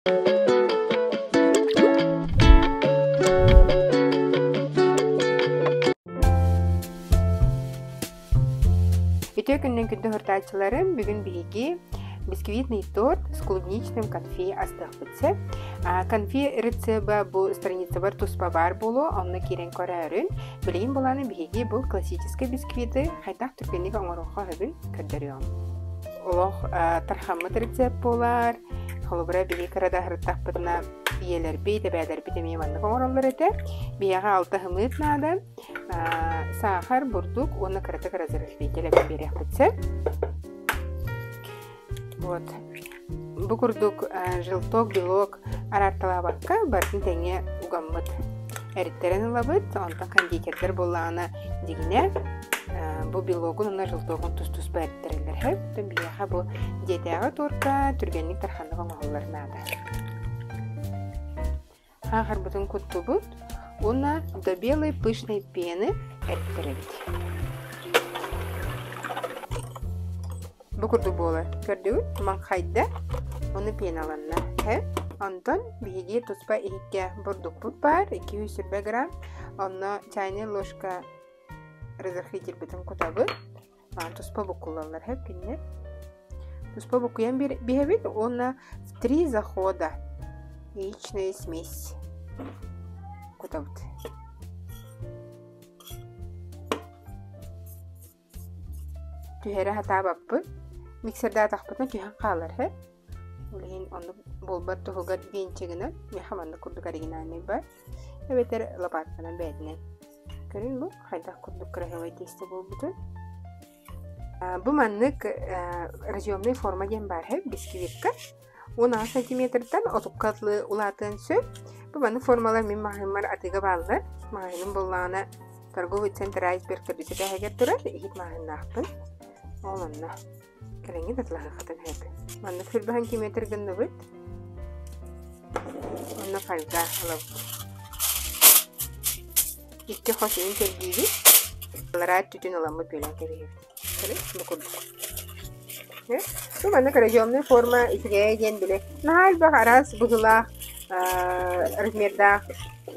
Үтүө күнүнэн күндү уһуртааччыларым, бүгүн биһиги бисквитный торт с клубничным конфи астыахпыт сөп. Конфи рецеба бу страницабар туспа баар буолуо, онно киирэн көрөөрүн. Билигин буланы биһиги бу классическай бисквиты хайдах түргэнник оҥоруохха сөбүн көрдөрүөҕүм. Олох тархаммыт рецепт буолар. Холобура, биһи кыра да аһырыттахпытына ийэлэрбит, эбээлэрбит эмиэ маннык оҥороллор этэ. Биһиэхэ алта сымыыт наада, саахар, бурдук уонна кыратык разрыхлитель эбэн биэриэхпит сөп. Вот. Бу курдук желток, белок араарталаабакка барытын тэҥҥэ угаммыт эриттэрэн ылабыт. Онтон кондитердар буоллаҕына дьиҥинэ бу белогун уонна желтогун тус-туспа эриттэрэллэр. Оттон биһиэхэ бу дьиэтээҕи туорка түргэнник тарханнык оҥоһуллар наада. Саахарбытын куттубут уонна до белой пышной пены эриттэрэбит. Бу курдук буолар. Көрдүгүт? Маҥхайда, ону пеналанна. Һэ? Онтон биһиги туспа иһиккэ бурдукпут баар, 220 грамм. Онно чайная ложка разрыхлительбытын кутабыт. Туспа буккуллаллар һэ кинилэр. Туспа буккуйан биһэбит уонна в три захода яичная смесь кутабыт. Түһэрэ сатаабаппыт. Миксердаатахпытына түһэн хаалар һэ. Ол иһин оннук буолбат туһугар венчигынан, миэхэ маннык курдук оригинальный бар. Эбэтэр лопатканан бэйэтинэн. Көрүҥ бу хайдах курдук красивай тесто буолбутун. Бу маннык разъемный форма диэн баар һэ бисквитка. 16 сантиметртан отукка дылы улаатыан сөп. Бу маннык формалар мин маҕаһыыммар атыыга бааллар. Маҕаһыыным буоллаҕына торговый центр Айсберг төрдүс этээһигэр турар. Иһит маҕаһыыннаахпын. Ол онно. Кэлэҥҥит атылаһыаххытын сөп. Маннык сүүрбэ сантиметр гынныбыт. Онно фольга ылабыт. Икки хос иһин кэрдиибит. Аллараа өттүтүн ыламмыт бүөлээн кэбиһэбит. Бу курдук. Бу маннык разъемная форма үчүгэйэ диэн били наһаа элбэх араас быһыылаах размердаах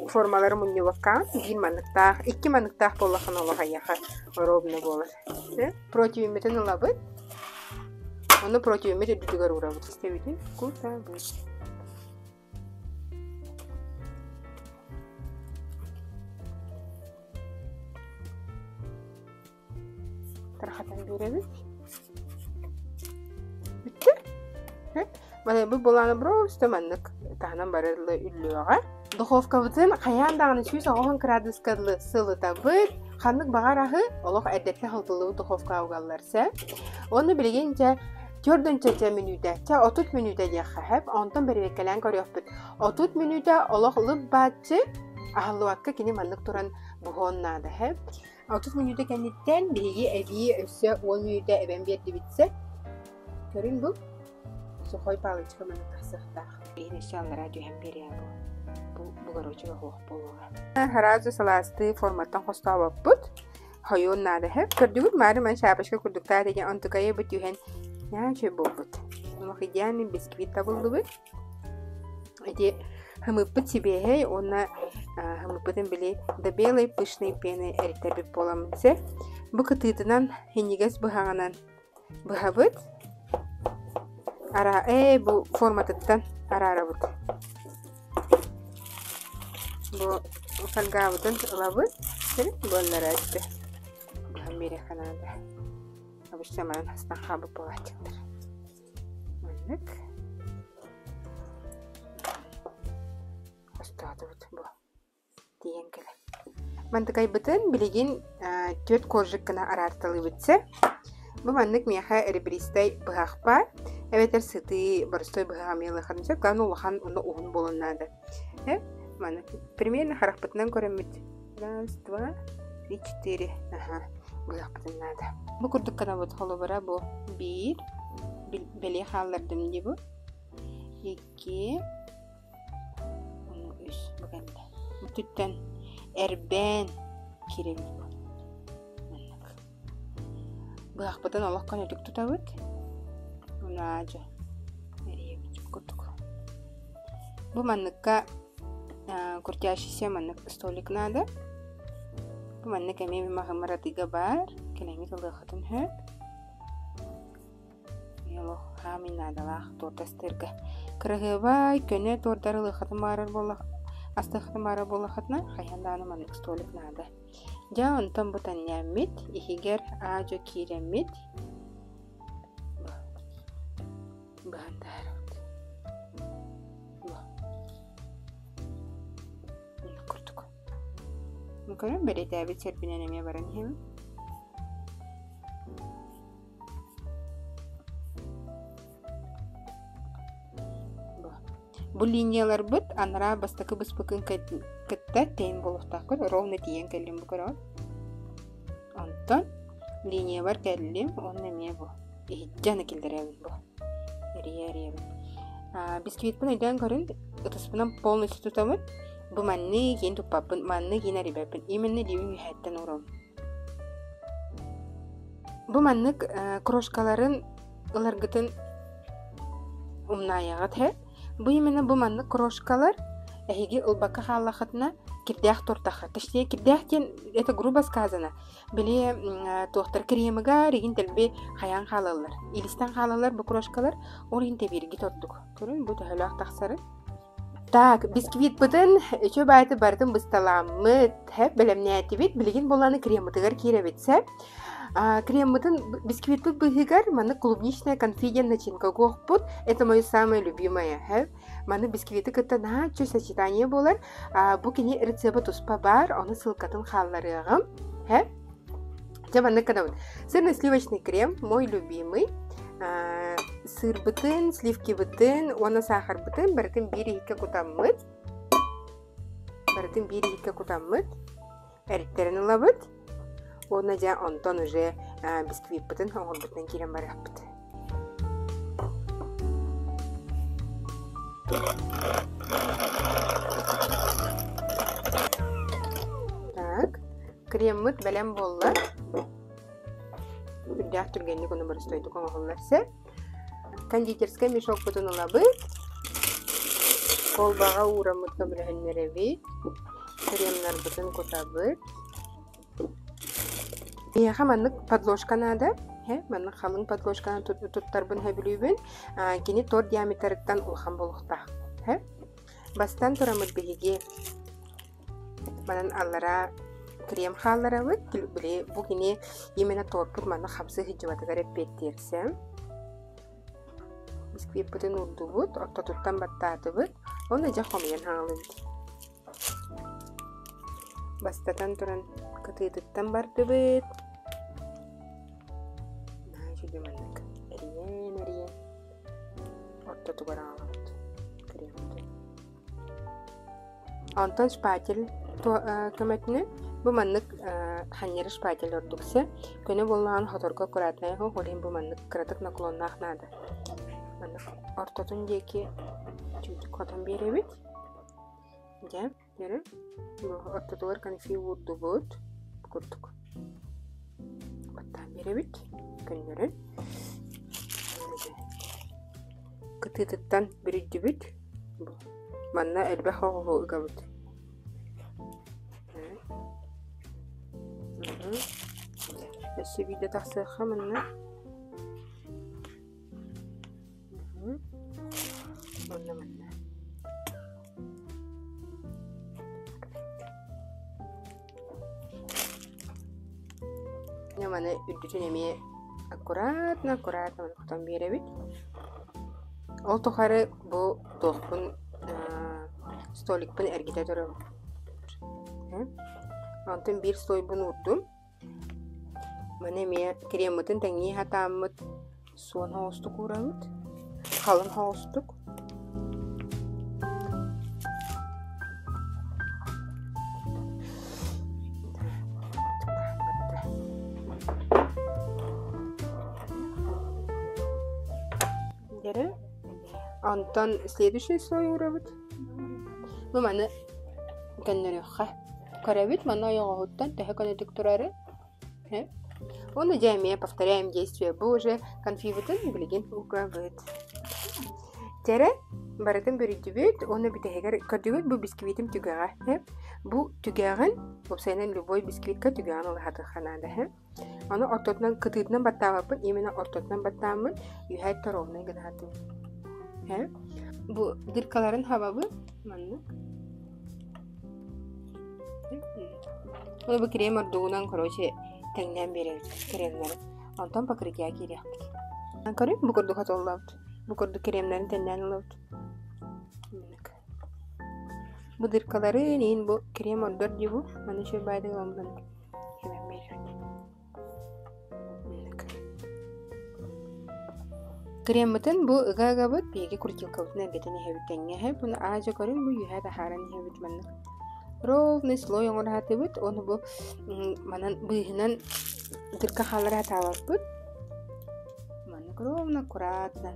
формалары мунньубакка биир манныктаах, икки манныктаах буоллаххына олох эйиэхэ ровно буолар. Противиммитин ылабыт. Ону противиммит үрдүгэр уурабыт. Истэбитин кутабыт. Тархатан биэрэбит. Бүттэ. Бу буолааны просто маннык таһынан барылы үллүөҕэ. Духовкабытын хайаан даҕаны 190 кыраадыска дылы сылытабыт. Ханнык баҕар аһы олох эрдэттэн сылытыллыбыт духовкаҕа угаллар сэ. Уонна билигин дьэ төрдүнчэ чэ мүнүүтэ, чэ 30 мүнүүтэ диэххэ сөп. Онтон бэрэбиэркэлээн көрүөхпүт. 30 мүнүүтэ олох лып-бааччы аһыллыбакка кини маннык туран буһуон наада сөп. 30 мүнүүтэ кэнниттэн биһиги эбии өссө 10 мүнүүтэ эбэн биэрдибит сөп. Көрүҥ бу сухой палочка маннык тахсыахтаах. Билигин өссө аллараа түһэн биэриэ бу. Бу бугорочуга суох буолуоҕа. Сразу сылаастыы форматтан хостообоппут. Хойуон наада сөп. Көрдүгүт маары ман шапочка курдуктаах деген онтукайы бу түһэн наһаа үчүгэй буолбут. Олох идеальный бисквит табыллыбыт. Ити хымыппыт сибиэһэй уонна хымыппытын били до белой пышной пены эриттэрбит буоламмыт сөп. Бу кытыытынан синньигэс быһаҕынан быһабыт. Ара ээ бу форматыттан араарабыт. Бу фольгабытын ылабыт. Буоннара өттө. Быһан биэриэххэ наада. Обычно манан хастан хаалбыт буолааччыктар. Маннык. Хостоотубут бу. Тиийэн кэлэн. Мантыкайбытын билигин түөрт коржик гына араарталыыбыт сэ. Бу маннык миэхэ ребристэй быһах баар. Эбэтэр сытыы боростуой быһах эмиэ ылыаххытын сөп. Главное улахан уонна уһун буолуон наада. Э, маннык примерно харахпытынан көрөммүт. Раз, два, три, четыре. Аха, быһахпытын наада. Бу курдук гынабыт холобура бу биир бэлиэ хааллардым дии бу. Икки, үс бу кэннэ. Бүтүттэн эрбээн киирэбит бу. Маннык. Быһахпытын олох көнөтүк тутабыт. Унаадьа эрийэбит курдук. Бу манныкка крутящийся маннык столик надо. Бу маннык эмиэ маһымар атыыга баар. Кэлэҥҥит ылыаххытын сөп. Олох хаамый наадалаах торт астыырга. Кыраһыабай, көнө тордары ылыаххытын баарар буоллах астыаххытын баарар буоллаххытына, хайаан даҕаны маннык столик наада. Дьэ, онтон бу тэннээммит, иһигэр аа-дьуо киирэммит быһан таһаарабыт. Курдук. Көрөн бэлиэтээбит сирбинэн эмиэ баран иһэбин. Бу линияларбыт анараа бастакы быспыкын кытта тэҥ буолуохтааххын, ровно тиийэн кэллим бу көрөҕүн. Онтон линиябар кэллим, уонна эмиэ бу иһиттэн аны киллэрэбин бу. Эрийэ-эрийэбин. Бисквитпин өйдөөн көрүн, ытыспынан полностью тутабын. Бу манны киин туппаппын, манны киин эрийбэппин. Именно илиибин үөһэттэн уурабын. Бу маннык крошкаларын ыларгытын умнаайаҕыт һэ. Бу именно бу маннык крошкалар эһиги ылбакка хааллаххытына кирдээх тортахха. Точнее кирдээх диэн это грубо сказано. Били туохтар кремыгар игин дэлби хайаан хаалаллар. Илистэн хаалаллар бу крошкалар ол иһин тэбииргит ордук. Көрүн бу төһөлөөх тахсарын. Так, бисквитпытын үчү баайты барытын бысталаммыт, хэп бэлэмнээтибит. Билигин буоллааны креммытыгар киирэбит сэ. Креммытын бисквитпыт быыһыгар маны клубничная конфи диэн начинка угуохпут. Это мое самое любимое. Хэп. Маны бисквиты кытта наһаа үчүгэй сочетание буолар. Бу кини рецеба туспа баар, ону ссылкатын хаалларыаҕым. Хэп. Дьэ маннык гынабын. Сырно-сливочный крем, мой любимый. Сыырбытын, сливкибытын уонна саахарбытын барытын биир иһиккэ кутаммыт. Барытын биир иһиккэ кутаммыт. Эриттэрин ылабыт. Уонна дьэ онтон уже бисквиппытын оҥорбутунан киирэн барыахпыт. Так, Креммыт бэлэм буолла. Үрдээх түргэнник ону боростуойдук оҥоһуллар сөп. Кондитерскай мешокпутун ылабыт. Колбаҕа уураммыт көмөлөһүннэрэбит. Кремнарбытын кутабыт. Биһиэхэ маннык подложка наада. Маннык халыҥ подложканы туттарбын сөбүлүүбүн. Кини торт диаметрыттан улахан буолуохтаах. Бастан тураммыт биһиги Манан аллараа крем хаалларабыт. Били бу кини именно торпут манна хамсыы сылдьыбатыгар эппиэттиирсэм. Бисквиппытын уурдубут, ортотуттан баттаатыбыт. Уонна дьэ хомуйан хааллыбыт. Бастатан туран кытыытыттан бардыбыт. Наһаа үчүгэй маннык эрийэн-эрийэн ортотугар аҕалабыт креммытын. Онтон шпатель көмөтүнэн бу маннык ханньары шпатель ордук сэ. Көнө буоллаҕына хоторго аккуратнай оһох, ол иһин бу маннык кыратык наклоннаах наада. Маннык ортотун диэки чүүчүк хотон биэрэбит. Дьэ, көрүҥ. Бу ортотугар конфи уурдубут. Бу курдук. Баттаан биэрэбит. Көннөрөн. Кытыытыттан бүрүйдүбүт. Манна элбэх оҕуһу ыгабыт. Өссө биирдэ тахсыахха манна. Уонна манна. Маны үрдүтүн эмиэ аккуратно аккуратно хотон биэрэбит. Ол тухары бу туохпун столикпын эргитэ турабын. Онтон биир слойбун уурдум. Маны эмиэ креммытын тэҥнии сатааммыт суон соҕустук уурабыт, халыҥ соҕустук. Онтон следующий слой уурабыт. Бу маны көннөрүөххэ. Көрөбүт манна ойоҕоһуттан төһө көнөтүк турары. Уонна дьэ эмиэ повторяем действие. Бу уже конфивытын билигин угабыт. Дьэрэ. Барытын бүрүйдүбүт уонна бүтэһигэр көрдүгүт бу бисквитим түгэҕэ. Бу түгэҕин, уопсайынан любой бисквитка түгэҕин ылыһатыахха наада. Аны ортотунан кытыытынан баттаабаппын, именно ортотунан баттааммын үһэ ровнай гына сатыыбын. Бу дыркаларын хабабын маннык. Ол бу крем ордугунан, короче, тэҥнээн биэрэбит кремнэри. Онтон покрытие киириэхпит. Көрүҥ, бу курдук хотоллообут. Бу курдук кремнэрин тэҥнээн ылабыт. Бу дыркаларын иин бу крем ордор дии бу. Маны үчүгэй баайдык ылан Креммытын бу ыга-ыгабыт биһиги крутилкабытын эргитэн иһэбит тэҥҥэ иһэ. Буну аадьа көрүҥ бу үөһэ таһааран иһэбит маннык. Ровный слой оҥоро сатыыбыт. Ону бу манан быыһынан дырка хааллара сатаабаппыт. Маннык ровно, аккуратно.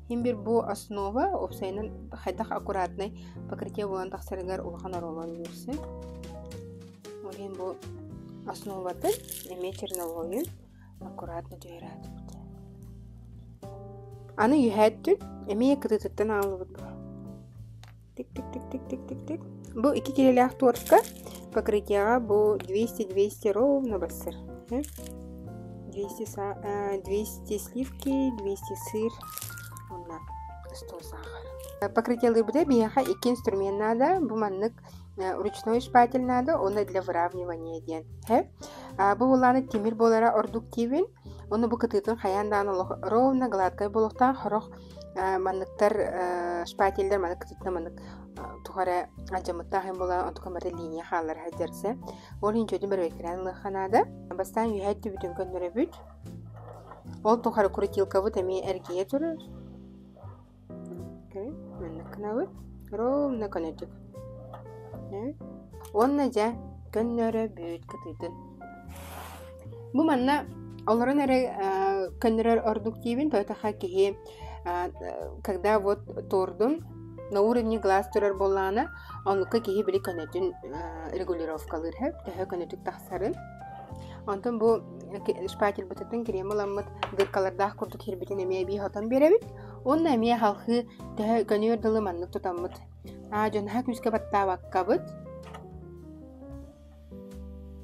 Иһин бир бу основа уопсайынан хайдах аккуратнай покрытие буолан тахсарыгар улахан оруолу оонньуур Ол иһин бу основатын эмиэ черновойун аккуратно түһэрэ сатыыбыт. Аны үөһээ өттүн эмиэ кытыытыттан аҕаллыбыт бу. Тик-тик-тик-тик-тик-тик-тик. Бу икки килэлээх тортка покрытиеҕа бу 200-200 ровно барсар. 200, 200 сливки, 200 сыр уонна 100 сахар. Покрытиелыырбыта биһиэхэ икки инструмент наада. Бу маннык ручной шпатель наада уонна для выравнивания диэн. Бу булааны тимир буолара ордук диибин. Уонна бу кытыытын хайаан даҕаны олох ровно гладкай буолуохтаах сорох манныктар шпателлэр маннык кытыытына маннык туох эрэ алдьаммыттаах иһин буолан онтукам барыта линия хааллара сылдьар Ол иһин чөтүн бэрэбиэркэлээн ылыахха наада. Бастаан үөһээ өттүбүтүн көннөрөбүт. Ол тухары крутилкабыт эмиэ эргийэ турар. Маннык гынабыт. Ровно көнөтүк. Уонна дьэ көннөрөбүт кытыытын. Бу манна олорон эрэ көннөрөр ордук диибин, тойтоха киһи когда вот тордун на уровне глаз турар буоллаҕына, оннукка киһи били көнөтүн регулировкалыыр сөп, төһө көнөтүк тахсарын. Онтон бу шпательбытыттан крем ыламмыт дыркалардаах курдук сирбитин эмиэ эбии хотон биэрэбит. Уонна эмиэ халхыы төһө көнүөр дылы маннык тутаммыт. Аа дьон наһаа күүскэ баттаабаккабыт.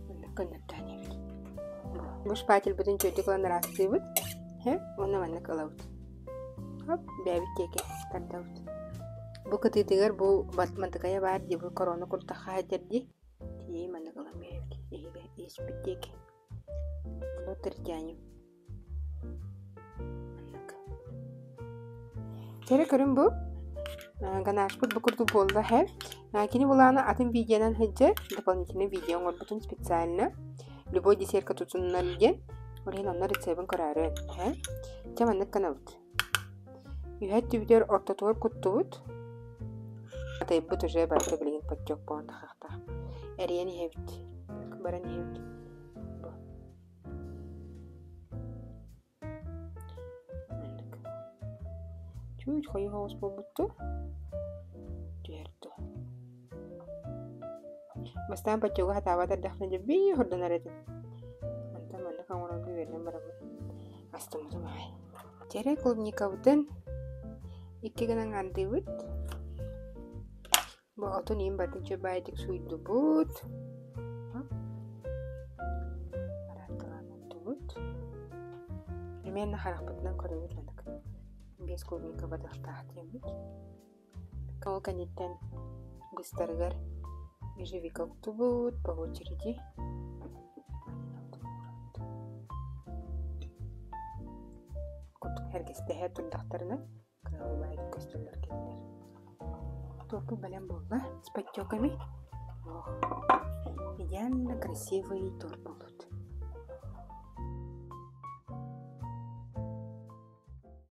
Маннык көннөрдөөн иһэбит. Бу шпательбытын чүөтүк ылан ыраастыыбыт. Уонна маннык ылабыт. Хоп, бэйэбит диэки тардабыт. Бу кытыытыгар бу мантыкайа баар дии, бу корона куртахха сылдьар дии. Тиийэ маннык ылан биэрэбит. Эһиги иэспит диэки. Внутрь тянем. Маннык. Кэрэ көрүҥ бу. Ганашпыт бу курдук буолла һэ. Кини булаана атын видеонан сылдьар, дополнительный видео оҥорбутун специально. Любой десертка тутуннар диэн. Ол иһин онно рецебин көрөөрү. Һэ. Дьэ маннык гынабыт. Үһэ өттүбүтүгэр ортотугар куттубут. Атайбыт уже барыта билигин подтек буолан тахахтаах. Эрийэн иһэбит. Баран иһэбит. Бу. Маннык. Чуть хойуу соҕус буолбутту. Түһэр дуо. Бастаан подтегу сатаабат эрдэхпинэ дьэ биир хордонор этим. Онтон маннык оҥорорго үөрэнэн бараммын астыммытым аҕай. Чэрэ клубникабытын икки гынан аҥаардыыбыт. Бу отун иин барытын чөбаайдык сууйдубут. Араатталаан оттубут. Примерно харахпытынан көрөбүт маннык. Биэс клубника бадахтаах диэммит. Ол кэнниттэн быстарыгар ежевика уктубут по очереди. Курдук эргэстэһэ турдахтарына кыраһыабай көстөллөр кинилэр. Торпу бэлэм буолла с подтеками. Ох, идеально красивый торт буолбут.